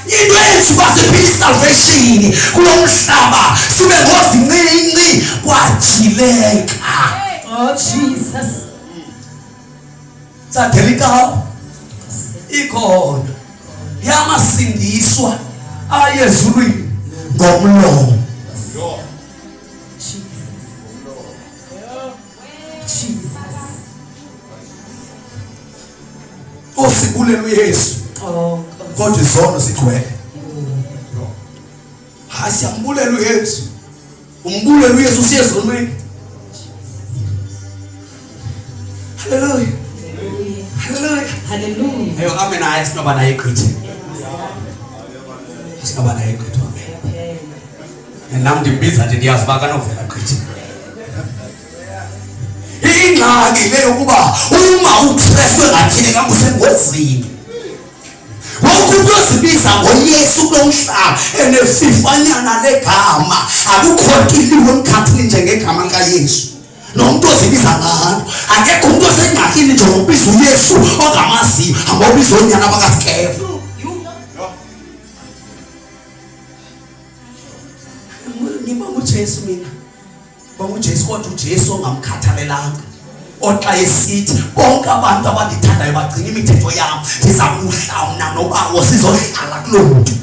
Into eyenza uba siphile isalvation kulo mhlaba sibe ngozincinci kwatyhileka. Oh Jesus. Sadela ikawa ikhona yamasindiswa aye ezulwini ngomlomo. Osibulela uYesu. Oh, Kodwa izono zigcwele. Hayi siyambulela uYesu. Umbulela uYesu usiye ezonweni. Hallelujah. Hallelujah. Hallelujah. Ayo amen hayi sinoba naye gqithi. Sinoba naye gqithi amen. Nam ndimbiza nje ndiyazi uba akanovela gqithi. Ingxaki le yokuba uma uKristu engathini usengozini. Wonke umntu ozibiza ngoYesu kulo mhlaba enefifanyana legama akukho nto iliwe emkhathini njengegama likaYesu. Nomntu ozibiza ngalo akekho umntu osengxakini njengokubiza uYesu ongamaziyo angobiza oonyana bakaSkefa. Ngibonga uJesu mina. Bonga uJesu kodwa uJesu ongamkhathalelanga. Oxa esithi bonke abantu abandithandayo bagcina imithetho yam, ndiza kuhla mna nobawo sizohlala kuloo mntu.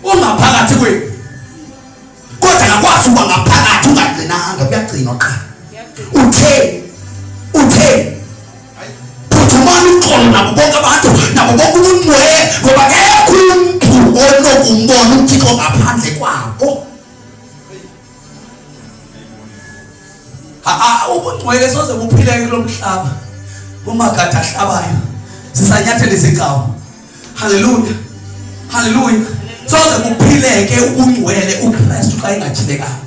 Ungaphakathi kwenu. Kodwa akakwazi uba ngaphakathi ungagcinanga, kuyagcinwa qha. Uthe uthe phuthumani uxolo nabo bonke abantu nabo bonke ubungcwele ngoba akekho umntu onokumbona uThixo ngaphandle kwabo. Ubungcwele soze buphileke kulo mhlaba umagada ahlabayo sisanyathela izigcawu. Haleluya, haleluya. Soze buphileke ubungcwele uKristu xa engatyhilekanga.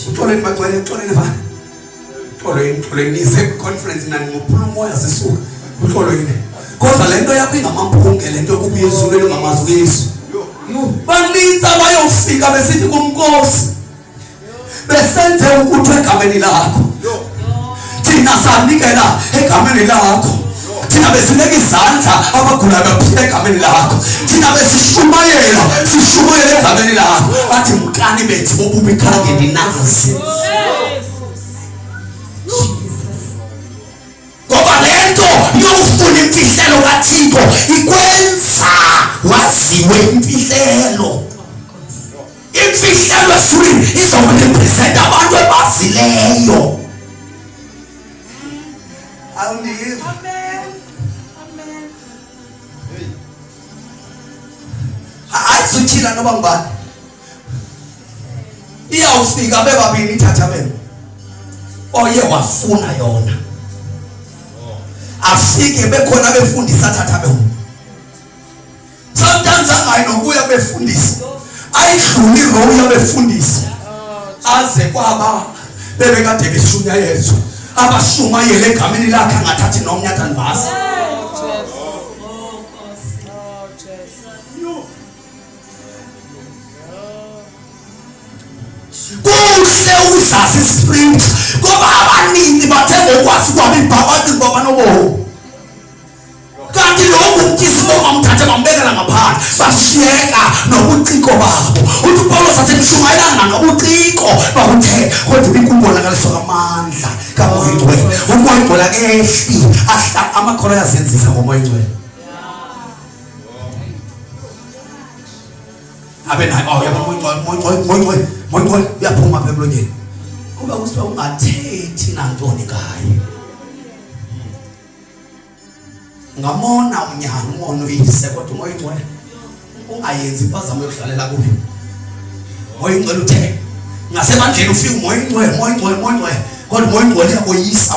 Uxolweni bagcwele, uxolweni va. Uxolweni, uxolweni nize kwi-conference nani ngophula umoya zisuka. Uxolweni. Kodwa le nto yakho ingamampunge le nto yokubuya ezulwini ungamazi uYesu. Baninzi abayofika besithi kumnkosi besenze ukuthi egameni lakho thina sanikela egameni lakho thina besineka izandla abagulayo baphila egameni lakho thina besishumayela sishumayela egameni lakho bathi mkani bethu bobubi khange ndinazi ngoba le nto yokufuna imfihlelo kaThixo ikwenza waziwe imfihlelo imfihlelo ezulwini izokurepresenta abantu ebazileyo. Awundiva? Amen. Amen. Ayizutyhila noba ngubani. Iyawufika bebabini ithatha benu. Oye wafuna yona. Afike bekhona befundisa thatha benu. Sometimes angayi nokuya befundisi. Ayidluli row yabefundisi. Aze kwaba bebekade beshunyayezwa. Abashumayele egameni lakhe angathathi nomnye athi andibazi. Kuhle ukuzazi isprint ngoba abaninzi bathe ngokwazi kwabo ibhakwathi ngoba banobomi. Kanti lo ngumtyisi bamthatha bambekela ngaphandle bashiyeka nobuciko babo. Uthi uPawulos asemshumayelanga ngobuciko bakuthe kodwa ibikubonakaliswa kwamandla kaMoya Oyingcwele. UMoya Oyingcwele akehli ahla amakholwa ayazenzisa ngoMoya Oyingcwele. Abe naye oh yabo Moya Oyingcwele Moya Oyingcwele Moya Oyingcwele Moya Oyingcwele uyaphuma apha emlonyeni. Kuba kusithiwa ungathethi nantoni ngaye. Ngamona unyana umona uyise kodwa uMoya Oyingcwele ungayenzi impazamo yokudlalela kuye. Moya Oyingcwele uthe ngasebandleni ufika uMoya Oyingcwele Moya Oyingcwele Moya Oyingcwele kodwa uMoya Oyingcwele uyakoyisa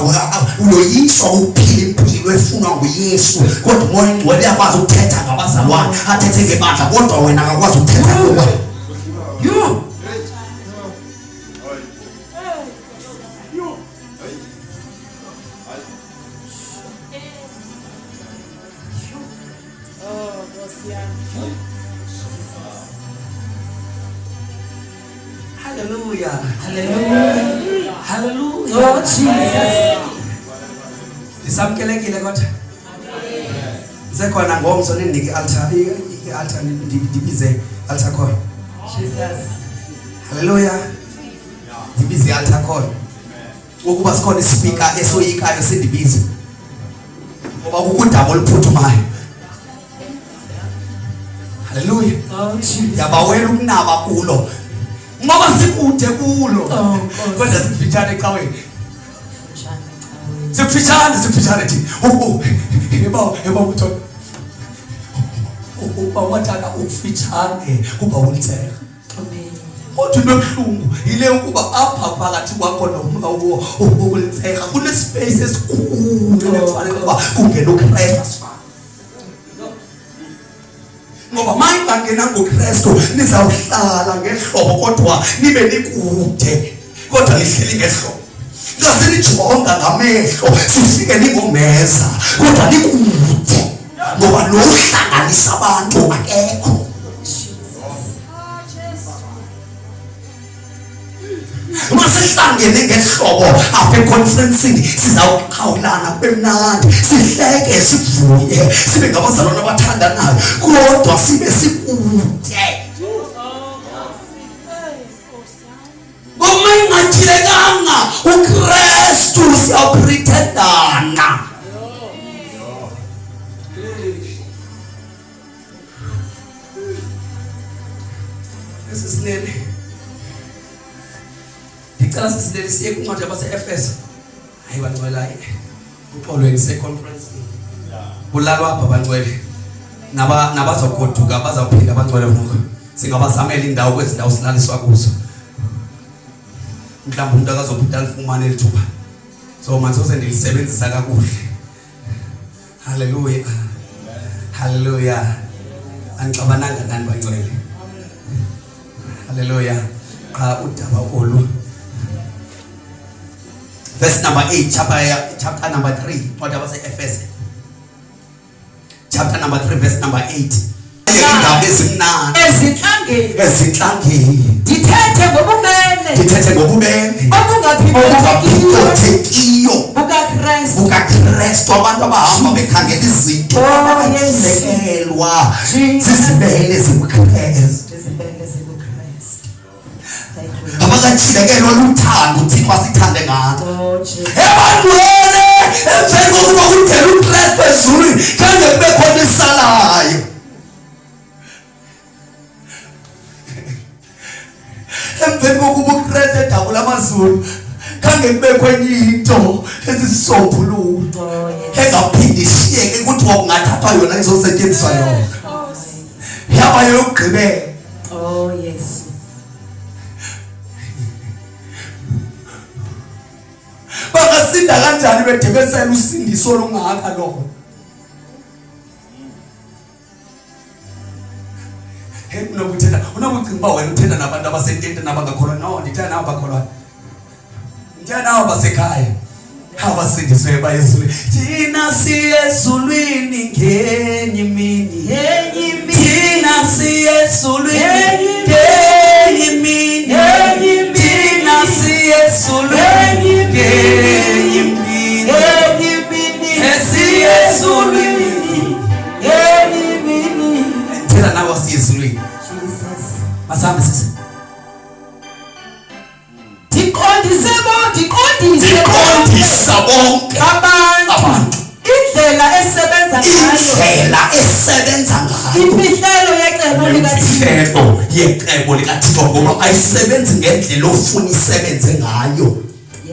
uyoyiswa ukuphila impilo efunwa nguYesu kodwa uMoya Oyingcwele uyakwazi ukuthetha ngabazalwane athethe ngebandla kodwa wena akakwazi ukuthetha kuwe. Yho! Hallelujah. Hallelujah. Hallelujah. Oh Jesus. Ndisamkelekile kodwa. Ndisekhona ngomso nindinike i-altar i-altar ndibize altar call. Jesus. Hallelujah. Ndibize i-altar call. Ukuba sikhona ispeaker esoyikayo sindibize. Ngoba kukho udaba oluphuthumayo. Haleluya. Oh Jesus. Ndiyabawela ukunaba kulo. Ngoba sikude kulo. Oh, Nkosi. Kodwa sikufitshane ecaweni. Sikufitshane, sikufitshane thi. Eba eba uthona. Uba wathanda ukufitshane kuba ulitsela. Amen. Kodwa into ebuhlungu yile ukuba apha phakathi kwakho nomka ulitseka kunespace esikhulu ekufanele ukuba kungena uKristu asifake. Ngoba mayingangenanga uKristu nizawuhlala ngehlobo kodwa nibe nikude kodwa nihleli ngehlobo. Ngasinijonga ngamehlo sifike ningomeza kodwa nikude ngoba lo uhlanganisa abantu akekho. Masihlangene ngehlobo apha econferencini sizawuqhawulana kube mnandi sihleke sivuye sibe ngabazalwane abathandanayo kodwa sibe sikude. Uma ingatyhilekanga uKristu siyawupretendana. Esisinene ndicela sisinene siye kwincwadi yabaseEfeso. Hayi bangcwele, hayi uxolweni seconference kulalwa apha bangcwele naba nabazogoduka bazawuphinda bangcwele noko singabazamela indawo kwezi ndawo silaliswa kuzo mhlawumbi umuntu akazophinda alifumane eli thuba so mandisose ndilisebenzisa kakuhle. Haleluya, haleluya. Andixabananga nani bangcwele. Haleluya. Qha udaba olu verse number 8 chapter number 3 incwadi yabase-Efese chapter number 3 verse number 8 indaba ezimnandi Ezinhlangeni. Ezinhlangeni. Ndithethe ngobubele. Ndithethe ngobubele. Obungaphicothekiyo. Obungaphicothekiyo. BukaKristu. BukaKristu. Abantu abahamba bekhangela izinto Oh, yes. abakatyhilekelwa Jesus. zizibele zikuKristu. Izibele zikuKristu. Thank you. Abakatyhilekelwa luthando uThixo asithande ngalo. Oh Jesus. Ebantwini emveni kokuba kudela uKristu ezulwini khange kube khona isalayo. Emveni kokuba uKristu edabula amazulu khange kubekho enye into esisombululo Oh yes. engaphinde ishiyeke kuthiwa kungathathwa yona izosetyenziswa yona yaba yokugqibela. Oh yes. Bangasinda kanjani bedebesela usindiso olungaka lona? Hey, unokuthetha unokucinga uba wena uthetha nabantu abasentente nabangakholwa. No, ndithetha nabo bakholwayo, ndithetha nabo basekhaya abasindiswe bayezulwini. Thina siye ezulwini ngenye imini. Ngenye imini. Thina siye ezulwini Ngenye ngenye imini. Ngenye imini. Thina siye ezulwini ngenye imini. Ngenye imini. Esiye ezulwini. Ngenye imini. Thina nawe siye ezulwini. Jesus. Masambe sisi. Ndiqondise bo ndiqondise Ndiqondisa bonke abantu abantu indlela esebenza ngayo indlela esebenza ngayo imfihlelo yecebo likaThixo. Imfihlelo yecebo likaThixo ngoba ayisebenzi ngendlela ofuna isebenze ngayo.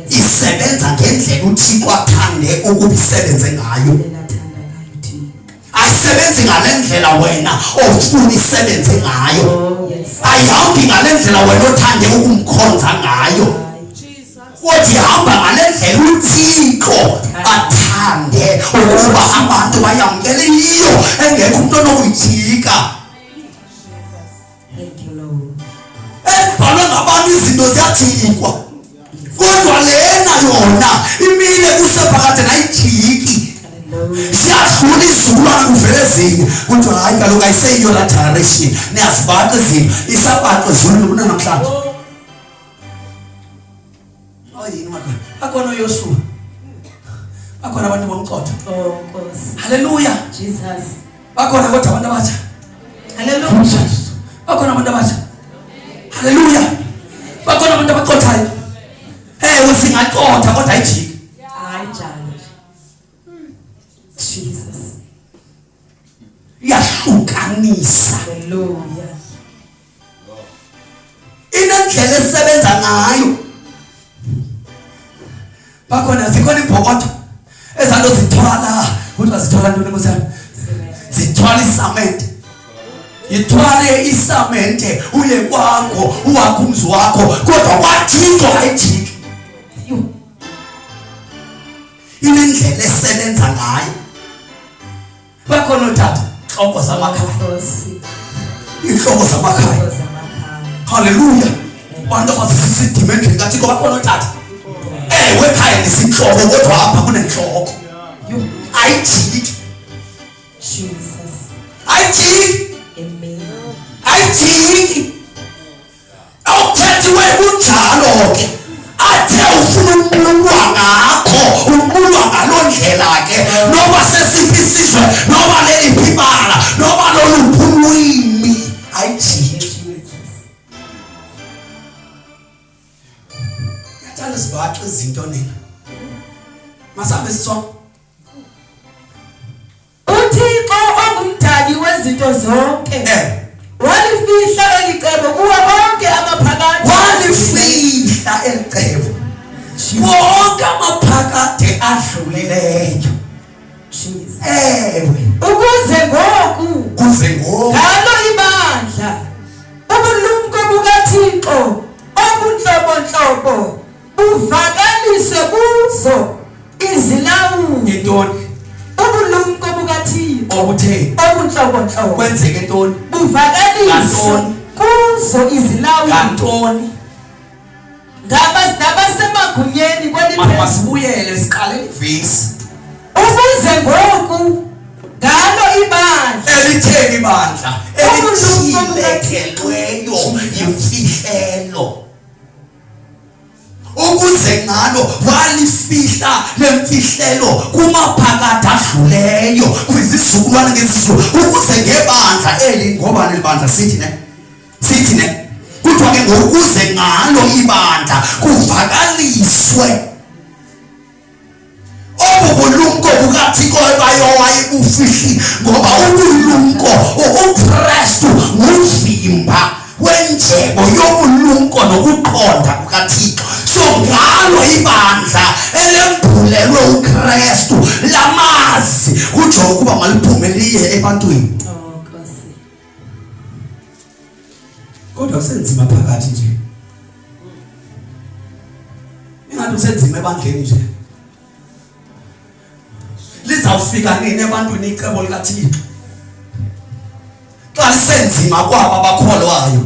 Isebenza ngendlela uThixo athande ukuba isebenze ngayo. Indlela athanda ngayo uThixo. Ayisebenzi ngale ndlela wena ofuna isebenze ngayo. Oh yes. Ayihambi ngale ndlela wena othande ukumkhonza ngayo. Kodwa ihamba ngale ndlela uThixo athande ukuba abantu bayamkele yiyo engekho umuntu onokuyijika. Thank you Lord. Ebhalwe ngabantu izinto ziyajikwa kodwa lena yona imile kusephakade nayijiki. Hallelujah. Siyadlula isizukulwane kuvele ezinye kuthiwa hayi kaloku ayiseyiyo laa generation niyazibaqa izinto isabaqa ezulwini kunanamhlanje. Oyini madoda. Bakhona uYoshua. Bakhona abantu bomcotho. Oh Nkosi. Haleluya. Jesus. Bakhona kodwa abantu abatsha. Haleluya. Bakhona abantu abatsha. Haleluya. Bakhona abantu abacothayo. Ewe singacotha kodwa ayijiki. Hayi njalo. Jesus. Iyahlukanisa. Haleluya. Inendlela esebenza ngayo. Bakhona zikhona imbokotho ezanto zithwala kuthiwa zithwala ntoni nkosi yami? Zithwala isamente. Yithwale isamente uye kwakho uwakhe umzi wakho kodwa kwaThixo ayijiki. Inendlela esebenza ngayo. Bakhona ootata intloko zamakhaya. Intloko zamakhaya. Haleluya. Bantu abazisisidima endlini kaThixo bakhona ootata. Ewe ekhaya ndisintloko kodwa apha kunentloko. Ayijiki. Jesus. Ayijiki. Amen. Ayijiki. Awuthethiwe kunjalo ke. Athe ufuna ukunqulwa ngakho, unqulwa ngaloo ndlela ke. Noba sesiphi isizwe, noba leliphi ibala, noba loluphi ulwimi. Ayijiki. Ngiyathanda sibaxe izinto nina. Masambe sisonke. UThixo ongumdali wezinto zonke Eh. walifihla eli cebo kuwo onke amaphakade. Walifihla eli cebo wonke amaphakade adlulileyo. Jesus. Ewe. Ukuze ngoku Kuze ngoku ngalo ibandla ubulumko bukaThixo obunhlobonhlobo buvakalise kuzo izilawuli. Intoni? Ubulumko bukaThixo Obutheni? obunhlobonhlobo Kwenzeke ntoni? buvakalise Ngantoni? kuzo izilawuli. Ngantoni? Nabasemagunyeni kweliphezulu. Masibuyele siqale ivesi. Ukuze ngoku ngalo ibandla elitheni ibandla Ubulumko bukaThixo. elityhilekelweyo yimfihlelo. Ukuze ngalo walifihla lemfihlelo kumaphakade adluleyo kwizizukulwane ngezizukulwane ukuze ngebandla eli ngoba leli bandla sithi ne sithi ne kuthiwa ke ngokuze ngalo ibandla kuvakaliswe obu bulumko bukaThixo bayo wayebufihli ngoba ubulumko uKristu nguvimba wenjebo yobulumko nokuqonda kukaThixo. So ngalo ibandla elembulelwe uKristu lamazi kutsho ukuba maliphume liye ebantwini. Oh Nkosi. Kodwa kusenzima phakathi nje. Ingathi kusenzima ebandleni nje. Lizawufika nini ebantwini icebo likaThixo? Xa lisenzima kwaba bakholwayo.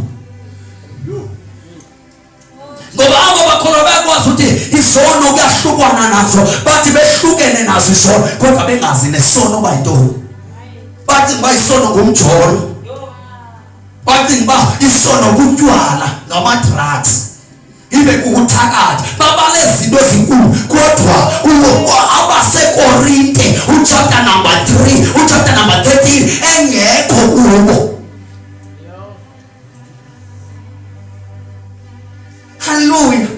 Ngoba abo bakholwa bayakwazi ukuthi isono kuyahlukwana naso, bathi behlukene naso isono kodwa bengazi nesono uba yintoni. Bathi uba isono ngumjolo. Bathi uba isono kutywala ngama-drugs. Ibe kukuthakatha. Babale izinto ezinkulu kodwa abaseKorinte uchapter number 3, uchapter number 13 engekho kubo. Hallelujah.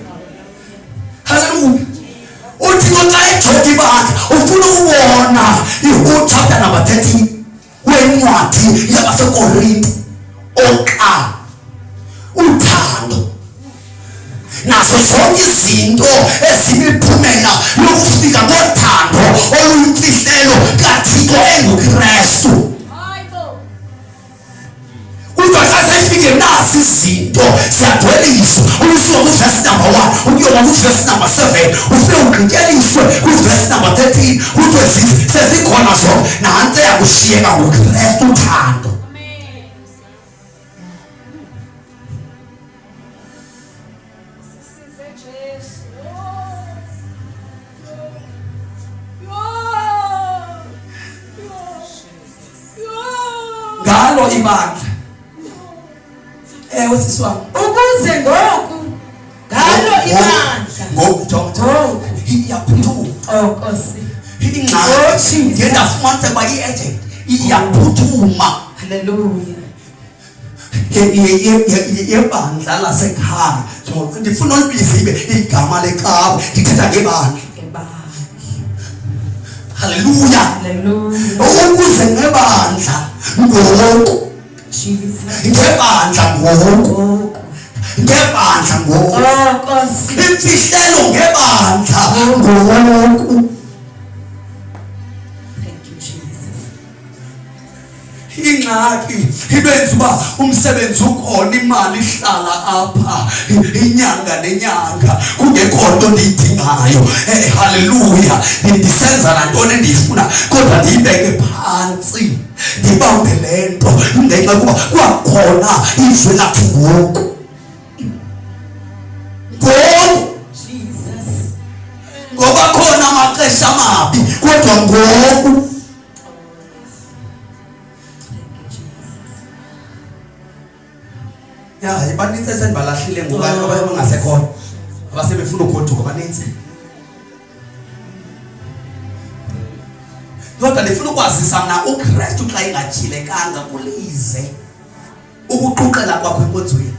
Hallelujah. uThixo xa ejonga ibandla ufuna ukubona uchapter number 13 wencwadi yabaseKorinte oqala uthando nazo zonke izinto ezimiphumela yokufika kothando oluyimfihlelo kaThixo enguKristu. Kodwa xa sefike nazi izinto ziyadweliswa usuka kuvesi number 1 ukuyoma kuvesi number 7 ufike ugqityeliswe kuvesi number 13 kuthiwe sezikhona zonke nantsi eyakushiyeka nguKristu uthando. Ngalo ibandla. Ewe sisi wami. Ukuze ngoku ngalo ibandla. Ngoku jonga. Ndiye ndafumaniseka uba i-agent iyaphuthuma. Hallelujah. Yebandla lasekhaya. Ndifuna ulibize ibe igama lecawe, ndithetha ngebandla. Haleluya. Haleluya. Ukuze ngebandla ngoku. Jesus. Ngebandla ngoku. Ngebandla ngoku. Oh, Nkosi. Imfihlelo ngebandla ngoku. Thank you, Jesus. Ingxaki ibenza uba umsebenzi ukhona, imali ihlala apha inyanga nenyanga kungekho nto ndiyidingayo. Haleluya, ndisenza nantoni endiyifuna kodwa ndiyibeke phantsi, ndibambe le nto ngenxa yokuba kwakhona izwi lathi ngoku. Ngoku. Jesus. Ngoba khona amaxesha amabi kodwa ngoku. Ya, banintsi esendibalahlile ngoku abanye bangasekhoyo, abasebefuna ugoduka banintsi. Kodwa ndifuna ukwazisa mna uKristu xa engatyhilekanga kulize ukuquqela kwakho enkonzweni.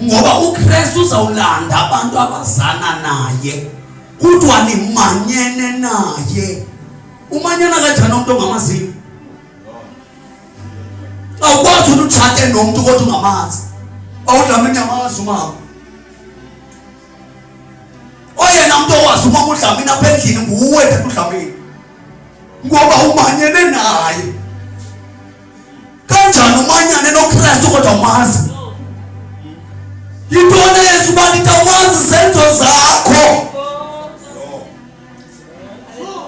Ngoba uKristu uzawulanda abantu abazana naye, kuthiwa nimanyene naye. Umanyana kanjani umntu ongamaziyo? Awukwazi ukuthi utshate nomntu kodwa ungamazi. Awudlamini uyamazi umama. Oyena mntu owazi umama uDlamini apha endlini nguwe tata uDlamini, ngoba umanyene naye. Kanjani umanyane noKristu kodwa umazi? Yintoni eyenza uba ndithi awumazi? Izenzo zakho.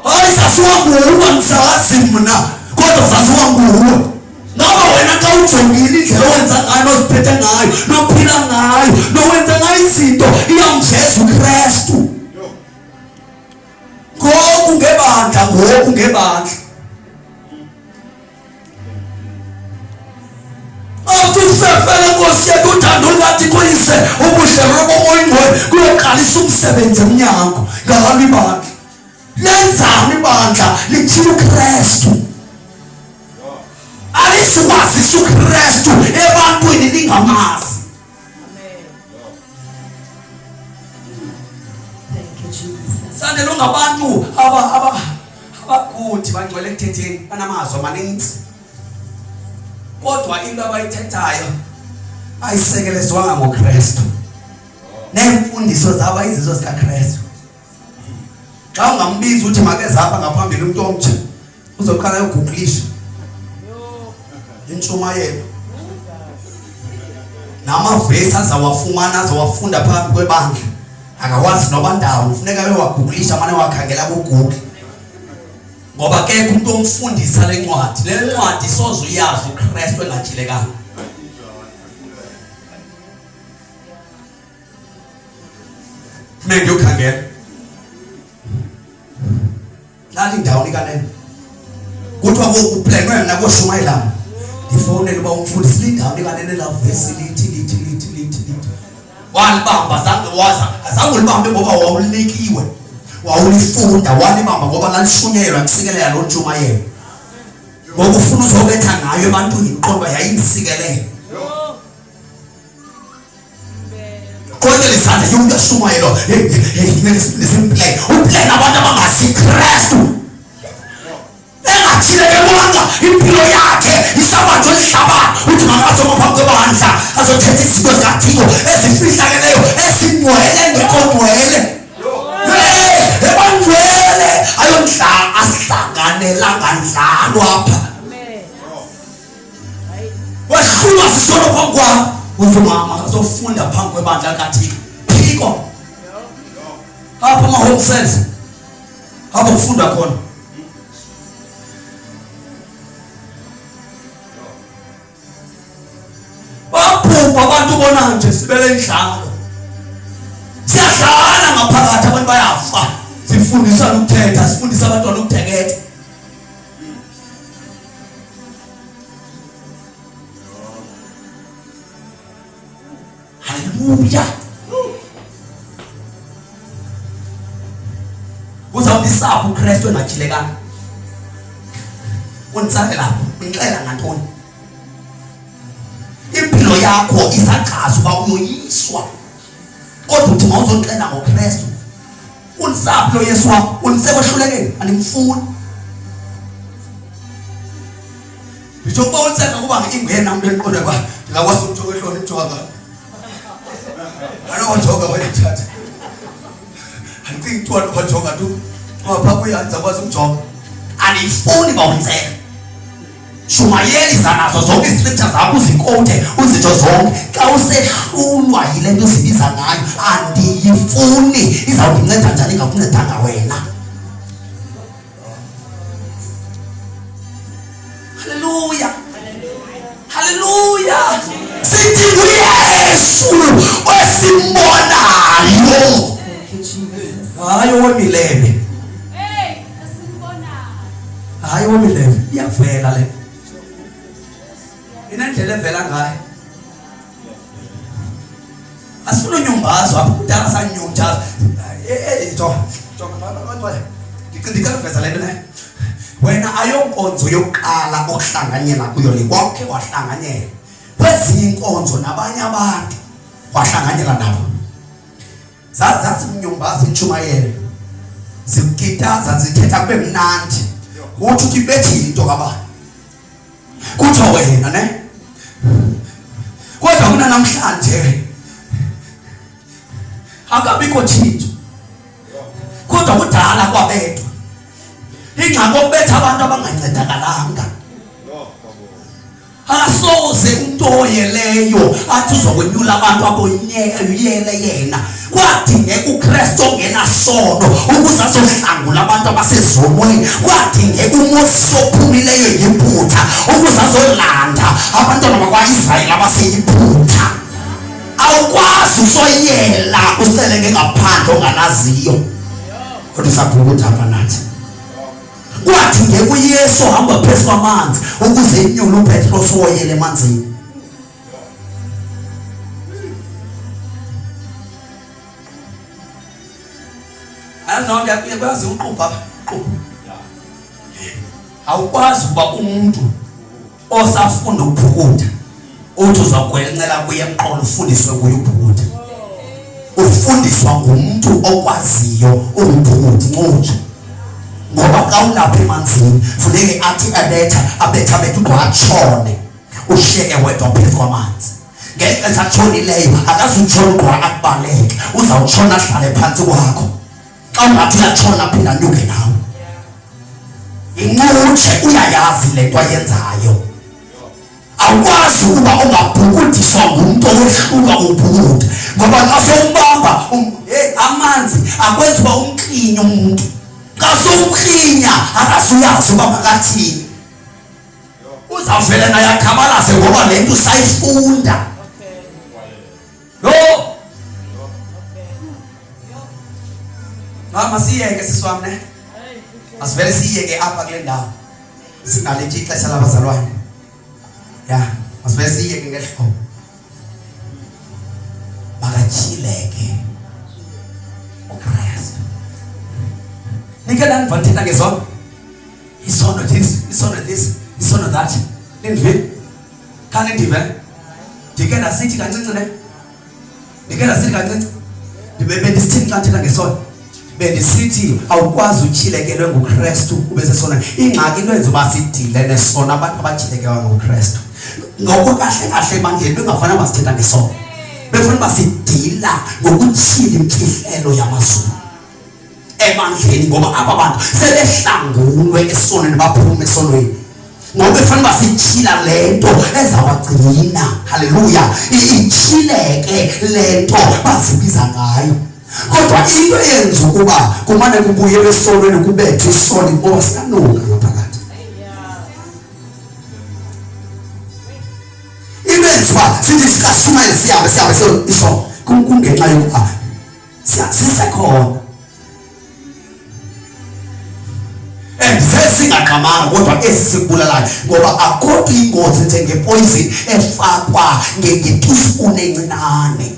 Hayi, zaziwa nguwe, andizazi mna, kodwa zaziwa nguwe. Ngaba wena xa ujongile indlela owenza ngayo, noziphethe ngayo, nophila ngayo, nowenza ngayo izinto, iyamveza uKristu. Ngoku ngebandla, ngoku ngebandla. Athi ufefele Nkosi yethu uthando lukaThixo Uyise, ubudlelwane boMoya oyiNgcwele kuyoqalisa umsebenzi emnyango ngalo ibandla. Lenzani ibandla? Lityhila uKristu. Alizukwazisa uKristu ebantwini lingamazi. Thank you, Jesus. Sandela ungabantu abakuthi bangcwele ekuthetheni, banamazwi amaninzi, kodwa into abayithethayo ayisekelezwanga ngoKristu, neemfundiso zabo ayizizo zikaKristu. Xa ungambiza uthi makeze apha ngaphambili umntu omtsha, uzoqala ayoguglisha intshumayelo namavesi azawafumana, azawafunda phambi kwebandla, akawazi noba ndawo, kufuneka ayowaguglisha, amane wakhangela kuGoogle, ngoba kekho umuntu omfundisa le ncwadi. Le ncwadi soze uyazi uKristu engatyhilekanga. Funeka ndiyokhangela lali indawo nikanene, kuthiwa kuplenwe mna koshumayela, ndifowunele uba umfundisi lindawo nikanene la vesi lithi lithi lithi lithi lithi. Walibamba, zange waza, azange ulibambe ngoba wawulikiwe, wawulifunda, walibamba ngoba lalishunyelwa ntsikelela loo ntshumayelo. Ngoku ufuna uzobetha ngayo ebantwini, uqonda uba yayimsikelele. Konke lizandla yonke yashumayelwa nesimplay uplay abantu abangazi Kristu engathilekebanga impilo yakhe isabanjwe lihlabathi, uthi makazoma phambi kwebandla azothetha izinto zikaThixo ezifihlakeleyo ezingcwele ngekho ngcwele. Hey, ebangcwele ayondla asihlanganelanga ndlalo apha. Wehlulwa sisono phambi kwam, uthi umama azofunda phambi kwebandla likaThixo. Phiko apha ama-home cells apho kufundwa khona. Babhubha abantu bona nje sibele indlalo, siyadlala ngaphakathi, abantu bayafa. Sifundisana ukuthetha, sifundisa abantwana ukutheketha. Haleluya. Undisaphi uKristu engatyhilekanga? Unditsalela phi? Undixela ngantoni? Impilo yakho isachaza uba uyoyiswa, kodwa uthi mawuzoxela ngoKristu. Undisaphi lo Yesu wakho? Undise kwehlulekeni, andimfuni. Nditsho ukuba uliseka kuba ingena mntu endiqonda uba ndingakwazi umjonga ehloni imjonga ngayo. Anowajonga wayethatha. Andicingi kuthiwa nowajonga tu. Ngoba phaa kuye andizakwazi umjonga. Andiyifuni uba uliseka. Shumayelisa nazo zonke iziscripture zakho uzikowuthe uzitsho zonke. Xa usehlulwa yile nto uzibiza ngayo, andiyifuni. Izawundinceda njani ingakuncedanga wena? Haleluya, haleluya. Sithi nguYesu osimbonayo, hayi owemilebe, hayi owemilebe. Iyavela le, inendlela evela ngayo. Asifuna unyumbazo apha, kudala sanyumjaza. Ndicela uveza le nto ne. Wena ayonkonzo yokuqala okuhlanganyela kuyo le, kwakhe wahlanganyela kwezinye inkonzo nabanye abantu, wahlanganyela nabo. Zazimnyumbaza intshumayelo, zikukitaza, zithetha kube mnandi, uthi uthi bethi into kabani, kutsho wena ne. Kodwa kunanamhlanje akabikho tshintsho, kodwa kudala kwabethwa. Ingxaki okubetha abantu abangancedakalanga. Akasoze umntu oyeleyo athi uzokwenyula abantu aboyele yena. Kwadingeka uKristu ongenasono ukuze azohlangula abantu abasezonweni. Kwadingeka uMoses ophumileyo eYiphutha ukuze azolanda abantwana bakwa-Israyeli abaseYiphutha. Awukwazi usoyela usele ngaphandle ongalaziyo, kodwa usabhukuda apha nathi. Kwadingeka uYesu ohamba phezu kwamanzi ukuze inyule uPetros woyele emanzini. Ayazi uqubha apha, uqubha. Awukwazi ukuba umuntu osafunda ukubhukuda uthi uzawugwencela kuye emqolo ufundiswe nguye ubhukuda. Ufundiswa ngumntu okwaziyo ukubhukuda incutshe, ngoba xa ulapha emanzini funeke athi ebetha abetha abetha ugqwa atshone, ushiyeke wedwa phezu kwamanzi. Ngexesha atshonileyo akazutshona ugqwa akubaleke, uzawutshona ahlale phantsi kwakho. Xa ungathi uyatshona aphinda anyuke nawe. Incutshe uyayazi le nto ayenzayo. Awukwazi ukuba ungabhukudiswa ngumntu owehlulwa ubhukuda, ngoba xa sowumbamba hey, amanzi akwenza uba umklinye umntu. Xa sowumklinya akazuyazi uba makathini, uzawuvele naye akhabalaze ngoba le nto usayifunda. Lo mama, siyeke sisi wam ne, asivele siyeke apha kule ndawo, singalithi ixesha labazalwane. Ya, masivele siyeke ngehlobo. Makatyhileke uKristu. Nike ndandiva ndithetha ngezono, isono this, isono this, isono that. Nindivile? Khange ndive. Ndike ndasithi kancinci ne, ndike ndasithi kancinci. Bendisithini xa ndithetha ngesono? Bendisithi awukwazi utyhilekelwe nguKristu ube sesona. Ingxaki into yenza uba sidile nesono, abantu abatyhilekelwa nguKristu ngoko kahle kahle ebandleni bengafana basithetha ngesono, befuna uba sidila ngokutyhila imfihlelo yamazulu ebandleni, ngoba aba bantu sebehlangulwe esonweni, baphume esonweni, ngoba befuna uba sityhila le nto ezawagcina. Haleluya, ityhileke le nto bazibiza ngayo. Kodwa into eyenza ukuba kumane kubuyelwe esonweni, kubethwe isono, ngoba siyanuka ngaphakathi. Into eyenza uba sithi sikashumayele sihambe sihambe isono kungenxa yokuba sisekhona and sesingaqamanga, kodwa esi sikubulalayo, ngoba akho nto ingozi njengepoison efakwa ngeteaspoon encinane,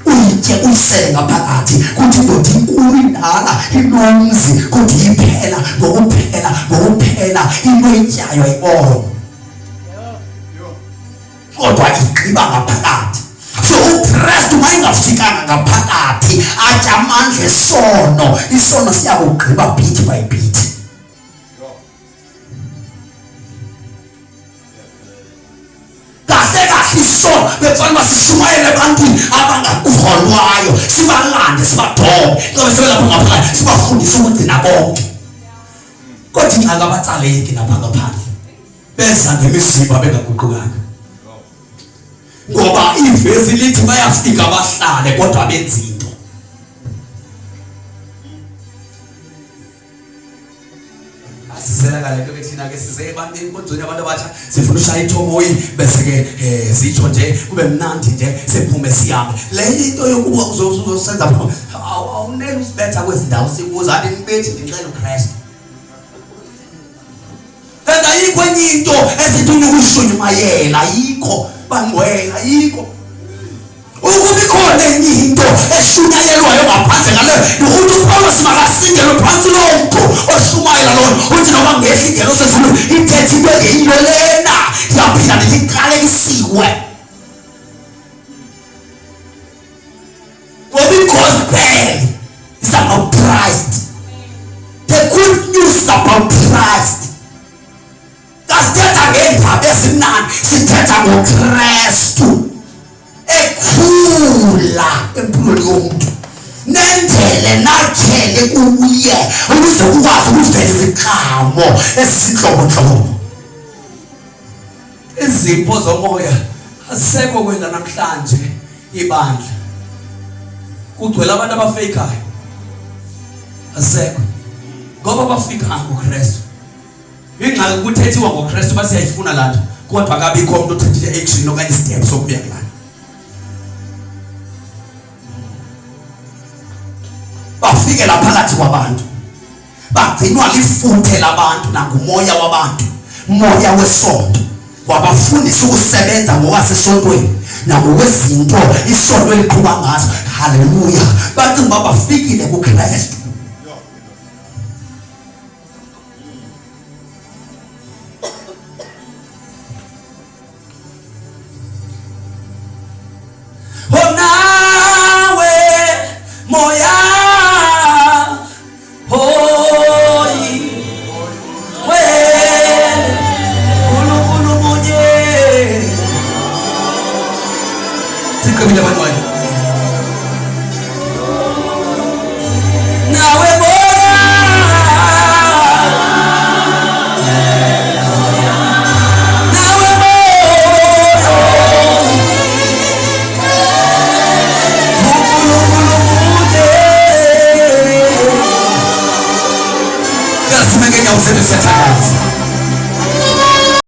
uyitye uyisele ngaphakathi, kuthi indoda inkulu. Inkulu indala inomzi kodwa iphela ngokuphela ngokuphela into ityayo ayibona. Kodwa igqiba ngaphakathi. So uKristu mayengafikanga ngaphakathi atya amandla esono, isono siyakugqiba bit by bit. Kahle kahle isono bekufanele uba sishumayele ebantwini abangakholwayo, sibalande sibadobe, xa sebelapha ngaphakathi sibafundise ukugcina konke. Kodwa ingxaki abatsaleki lapha ngaphandle, beza ngemizimba bengaguqukanga, ngoba ivesi lithi bayafika bahlale kodwa benzi into. Asizela ngale nto ke thina ke size ebantwini enkonzweni abantu abatsha sifuna ushaya ithomoyi bese ke zitsho nje kube mnandi nje siphume sihambe. Le into yokuba uzosenza awunele usibetha kwezi ndawo sikuzo, andinibethi ndixela uKristu. Kanti ayikho enye into esifuna ukuyishumayela, ayikho bangcwele, ayikho. Ukuba ikhona enye into eshunyayelwayo ngaphandle ngale, ukuthi uPawulos makasindelwe phantsi loo mntu oshumayela loo nto, uthi noma ngehla ingelosi ezulwini ithethe into engeyiyo lena, ndiyaphinda ndithi iqalekisiwe. Ngoba i-gospel is about Christ. The good news is about Christ. Xa sithetha ngeendaba ezimnandi sithetha ngoKristu ekhula empilweni yomntu nendele nakhele kuye ukuze kukwazi ukuvela iziqhamo ezizinhlobonhlobo. Izipho zomoya azisekho kwena namhlanje ibandla kugcwele abantu abafeyikayo, azisekho ngoba bafikanga kuKristu. Ingxaki kuthethiwa ngoKristu basiyayifuna laa nto, kodwa akabikho umntu othathile action okanye step sokuya kulaa nto. Bafikela phakathi kwabantu, bagcinwa lifuthe labantu nangumoya wabantu, moya wesonto wabafundisa ukusebenza ngokwasesontweni nangokwezinto isonto eliqhuba ngazo. Haleluya! Bacinga uba bafikile kuKristu. Onawe moya hoyi we Nkulunkulu munye. Sigqibile abantwana. Nawe moya nawe moya Nkulunkulu munye. Cela sime ngeenyawo zethu siyathandaza.